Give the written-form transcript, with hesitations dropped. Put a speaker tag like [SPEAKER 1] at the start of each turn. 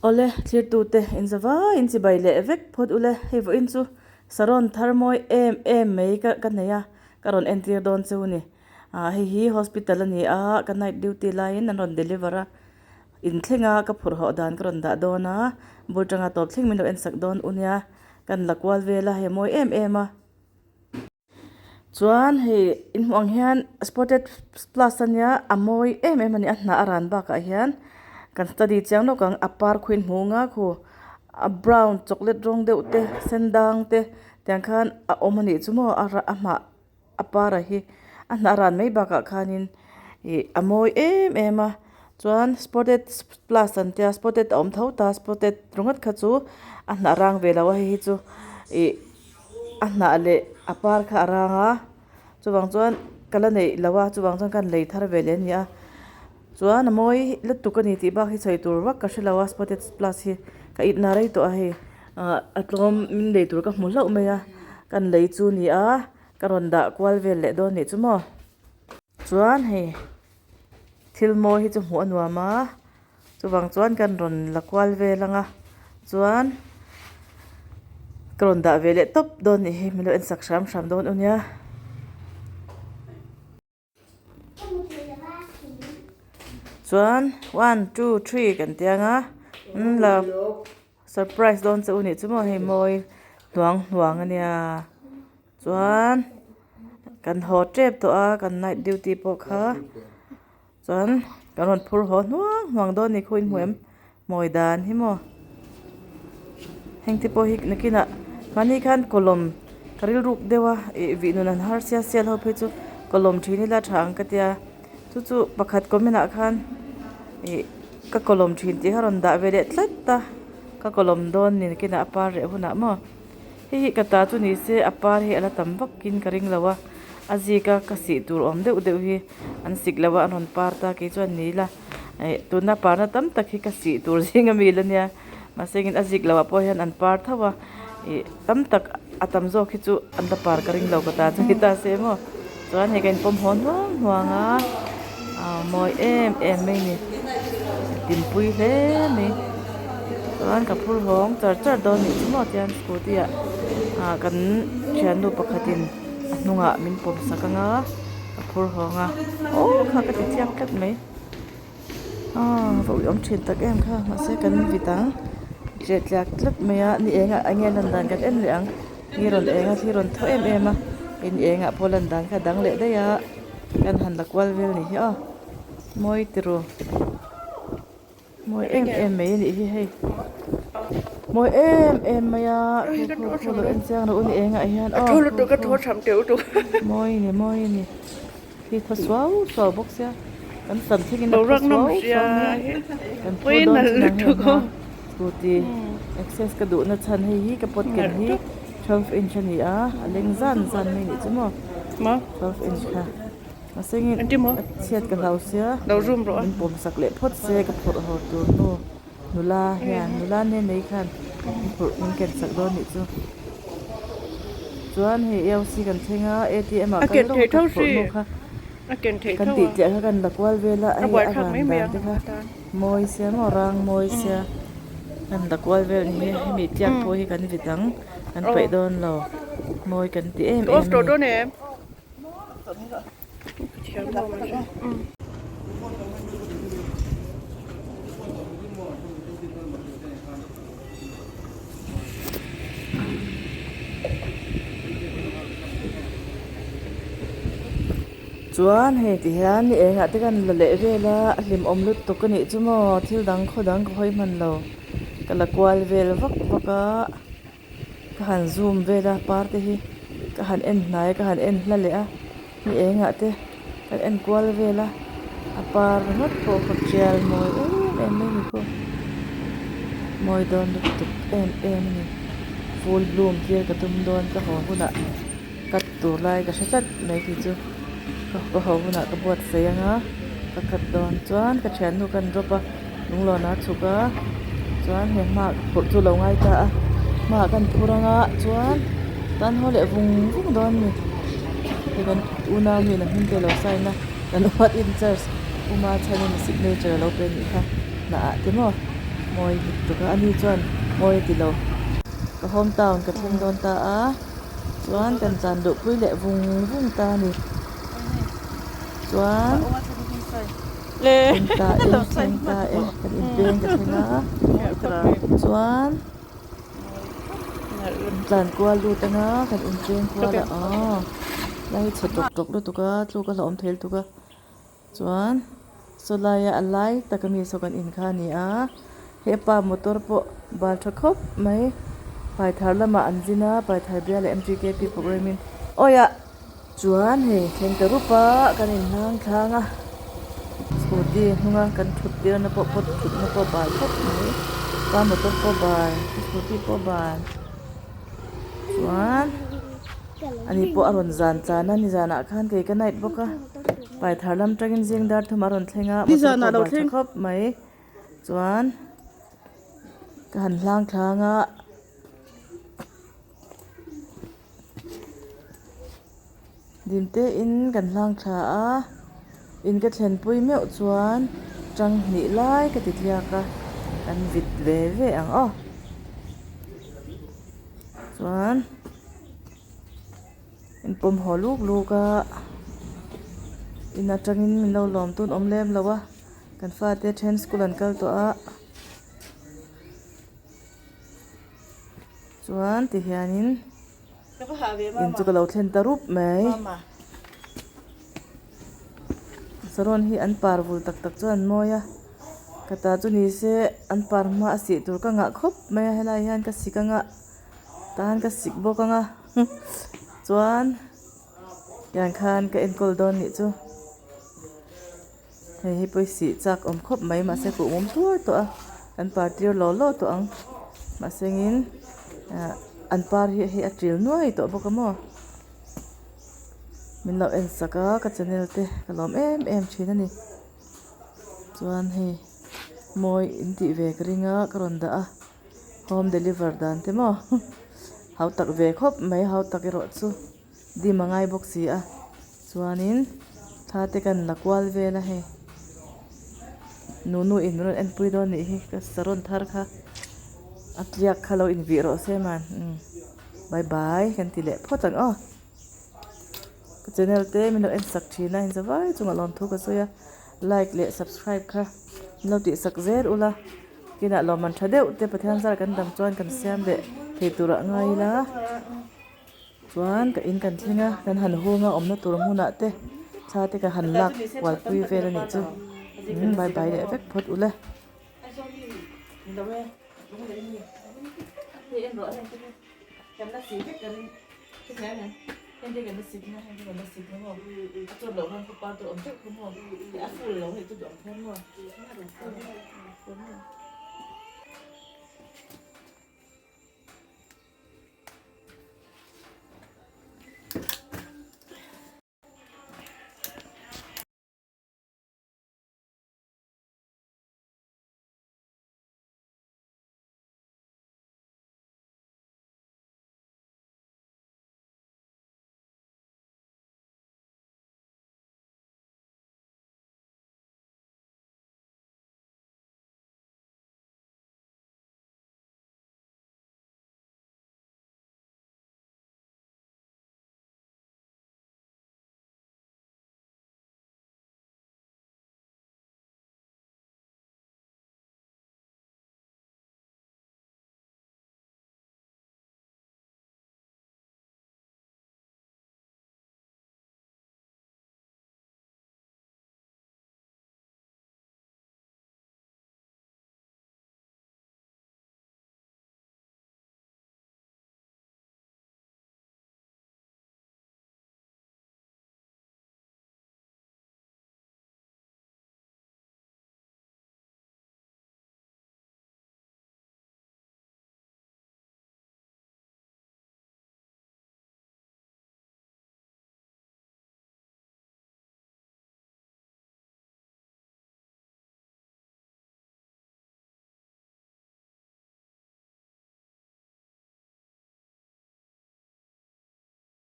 [SPEAKER 1] Awle, thlirtute inzavai in chibai leh vek phawt ule, hei vawiin chu saron thar mawi em em mai ka ka nei a, ka rawn entir dawn chu ni. Ah hei hi hospital a ni a, ka night duty laiin an rawn deliver a, inthleng a ka phurh hawh dan ka rawn dah dawn a, bul tanga tawp thleng min lo ensak dawn u nia, kan la kual vel a, hei a mawi em em a. Chuan hei in hmuh ang hian spotted plus ania a mawi em em a ni a hnah a ran bakah hian kan study chiang lawk ang a par khu in hmu nga khu a brown chocolate rawng deuh te sen dang te tiang khan a awm a nih chu maw a rah a hmah a par a hi a hnah a ran mai bakah khanin ih a mawi em em a chuan spotted plus an tia spotted a awm tho ta spotted ringawt kha chu a hnah rang ve lo a hei hi chu ih. A hnah leh a par kha a rang a chuvang chuan ka la neih lo a chuvang chuan ka han lei thar ve leh a ni a chuan a mawi lutuk a ni tih bak hi sawi tur vak ka hre lo a spotted plus hi ka it na rei tawh a hei ah a tlawm min lei tur ka hmu hlauh mai a ka han lei chu a ni a ka rawn dah kual vel leh dawn anih chu maw chuan hei thil mawi hi chu hmuh a nuam a. Chuvang chuan kan rawn la kual vel ang a chuan ka rawn dah ve leh tawp dawn nih hi min lo en sak hram hram dawn u nia. Chuan one two three kan ti ang a an la surprise dawn che u nih chu maw hei mawi hnuang hnuang a nia chuan kan haw tep tawh a kan night duty pawh kha. Chuan kan rawn phur haw hnuang hnuang dawn ni khaw inhmu em mawi dan hi maw heng te pawh hi nakinah mahni khan kawlawm ka rilruk deuh a ih vih nun an har sia sial ho phei chu kawlawm thin ila tha ang ka tia chu chu pakhat comment ah khan ih ka kawlawm thin tih kha rawn dah ve leh tlat a ka kawlawm dawn ni nakinah a par reh hunah maw. Hei hi ka ta chu ni se a par hi a la tam vak in ka ring lo a a zik a ka sih tur awm deuh deuh hi an sik lo a an rawn par ta kei chuan ni ila eh tuna parna tam tak hi ka sih tur zing ami la nia mahse engin a zik loh ah pawh hian an par tho a ih tam tak a tam zawk hi chu an la par ka ring lo ka ta chu ni ta se maw. Chuan hei ka inpawm haw hnuang hnuang a ah mawi em em mai a ni hlimpui hle mai chuan ka phur hawng char char dawn nih chu maw tiang scooty ah ah kan thiannu pakhatin a hnungah min pawm sak ang a ka phur hawng a aw kha ka ti chiang tlat mai. Aw va uiawm thin tak em kha mahse kan vit ang tleh tliak tlat mai a ni engah eng nge lan dan kan en leh ang ni rawn eng a thli rawn thaw em em a in engah pawh lan dan kha a dang leh daih a kan han la kual vel a nih hi aw mawi tiraw mawi em em mai a nih hi hei mawi em em mai a khu khu khu lo en chiang rawh u ni engah hian aw khu khu mawi a ni mawi a ni. Hi thaw suau suau bawk sia kan sam thlengin a thaw suau suau mai a kan phur dawn chin ang hei hma scooty access ka duhna chhan hei hi ka pawt ken hi 12 inch a ni a a leng zan zan mai anih chu maw 12 inch kha mahse engin a chhiat ka hlau sia min pawm sak leh phawt se ka phurh haw tur nu. Nula hian nula nen nei khan min phurh min ken sak dawn nih chu chuan hei AOC kan thleng a ATM ah kal lawk a ka phurh hnu kha kan tih tliah kha kan la kual vel a hei a ran dan te kha mawi sia maw rang mawi sia kan la kual vel a ni hi hemi tiak pawh hi kan vit ang kan paih dawn lo mawi kan ti em em a ni. Chuan hei ti hian ni engah te kan la leh vel a a hlimawm lutuk a nih chu maw thil dang khaw dang ka hawi hman lo ka la kual vel vak vak a. Ka han zoom vel a par te hi ka han en hnai a ka han en hla leh a ni engah te kan en kual vel a a par ringawt pawh khaw tial mawi em em mai a ni khaw mawi dawn lutuk em em a ni full bloom tir ka tum dawn ka haw hunah cut tur lai ka hre tlat mai tih chu ka haw hunah ka buatsaih ang a ka cut dawn chuan ka thiannu ka an drop a lunglawn a chhuk a chuan he hmaah ka phurh chu a lo ngai ta a hmaah ka an phur ang a chuan tan haw leh vung vung dawn a ni hei kan unau mi in a hming te a lo sign a kan ward in charge uma chhan in a signature a lo pe a nih kha hnah ah te maw. Mawi lutuk a, ani chuan mawi a ti lo. Ka home town ka thleng dawn ta a, chuan kan tlan duhpui leh vung vung ta a ni. Chuan thleng ta e, thleng ta e, kan inpeng ka thleng a, chuan kan tlan kual lut anga kan inpeng kual a, aw lai hi chhe tawk tawk lutuk a, tluk a hlauhawm thei lutuk a. Chuan saw laia a lai taka mi saw kan in kha a ni a, hepa motor pawh bal tha khawp mai paithar lamah an zin a paithar bial leh mgkp programme in awi ah chuan hei thleng ta rup a kan in hlang thlang a scooty hnunga kan thut tir na pawh pawt thut na pawh bal khawp mai pa motor pawh bal scooty pawh bal chuan ani pawh a rawn zan tlan a nizanah khan kei ka night bawk a. Paithar lam tangin zing dar thum a rawn thleng a motor pawh bal tha khawp mai chuan ka han hlang thlang a dim te in kan hlang thla a in ka thlen pui meuh chuan tang hnih lai ka ti tliak a kan vit ve ve ang aw chuan. In pawm haw luk luk a in atangin min lo lawm tun awm lem lo a kan fate then school an kal tawh a chuan ti hianin in chu ka lo thlen ta rup mai saron hi an par vul tak tak chuan an mawi a ka ta chu ni se an par hma a sih tur ka ngah khawp mai a helai hian ka sik anga. Tan ka sik bawk anga chuan tiang khan ka enkawl dawn nih chu hei hi pawisa chak awm khawp mai mahse ka awm tuar tawh a an par tir law law tawh ang mahse in ah an par hi hei a til nuai tawh bawk a maw min lo en sak a ka channel te ka lawm em em thin a ni chuan hei mawi in tih ve ka ring a ka rawn dah a. Home deliver dan te maw hau tak ve khawp mai hau tak erawh chu dim a ngai bawk si a chuanin thla te kan la kual vel a hei nunu in min rawn enpui dawn nih hi ka saron thar kha a tliak kha lo invih rawh se man umm bye bye kan ti leh phawt ang aw ka channel te min lo en sak thin a inzavai chungah lawmthu ka sawi a like leh subscribe kha min lo tih sak zel ula. Kinah lawmman tha deuh te Pathian zar kan dam chuan kan siam leh thei tur ah ngai ila chuan ka in kan thleng a kan han hung a awmna tur hmunah te thla te ka han lak kual pui vel a nih chu umm bye bye leh vek phawt ule.